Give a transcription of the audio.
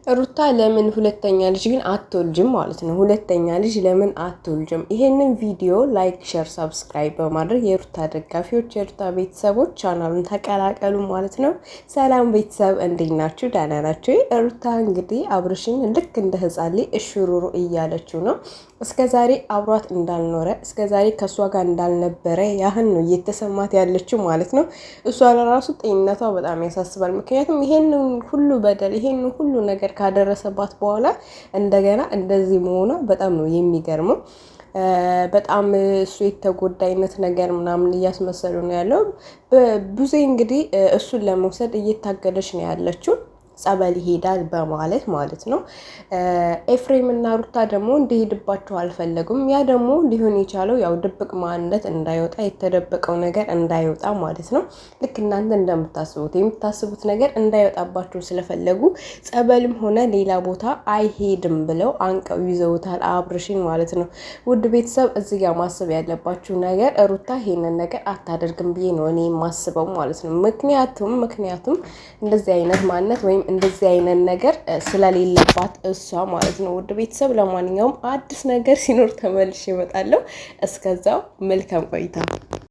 ሩታ ለምን ሁለተኛ ልጅ ግን አትወልጅም ማለት ነው? ሁለተኛ ልጅ ለምን አትወልጅም? ይሄንን ቪዲዮ like፣ share፣ subscribe በማድረግ የሩታ ደጋፊዎች የሩታ ቤተሰቦች ቻናሉን ተቀላቀሉ ማለት ነው። ሰላም ቤተሰብ፣ እንዴት ናችሁ? ደህና ናችሁ? ሩታ እንግዲህ አብርሽን ልክ እንደ ሕፃን ልጅ እሽሩሩ እያለችው ነው። እስከ ዛሬ አብሯት እንዳልኖረ፣ እስከ ዛሬ ከእሷ ጋር እንዳልነበረ ያህል ነው እየተሰማት ያለችው ማለት ነው። እሷ ለራሱ ጤንነቷ በጣም ያሳስባል። ምክንያቱም ይሄንን ሁሉ በደል፣ ይሄንን ሁሉ ነገር ካደረሰባት በኋላ እንደገና እንደዚህ መሆኗ በጣም ነው የሚገርመው። በጣም እሱ የተጎዳ አይነት ነገር ምናምን እያስመሰሉ ነው ያለው። ብዙ እንግዲህ እሱን ለመውሰድ እየታገለች ነው ያለችው፣ ጸበል ይሄዳል በማለት ማለት ነው። ኤፍሬም እና ሩታ ደግሞ እንዲሄድባቸው አልፈለጉም። ያ ደግሞ ሊሆን የቻለው ያው ድብቅ ማንነት እንዳይወጣ፣ የተደበቀው ነገር እንዳይወጣ ማለት ነው። ልክ እናንተ እንደምታስቡት የምታስቡት ነገር እንዳይወጣባቸው ስለፈለጉ ጸበልም ሆነ ሌላ ቦታ አይሄድም ብለው አንቀው ይዘውታል አብርሽን ማለት ነው። ውድ ቤተሰብ፣ እዚህ ጋር ማሰብ ያለባችሁ ነገር ሩታ ይሄንን ነገር አታደርግም ብዬ ነው እኔ የማስበው ማለት ነው። ምክንያቱም እንደዚህ አይነት ማንነት ወይም እንደዚህ አይነት ነገር ስለሌለባት እሷ ማለት ነው። ውድ ቤተሰብ፣ ለማንኛውም አዲስ ነገር ሲኖር ተመልሼ እመጣለሁ። እስከዛው መልካም ቆይታ።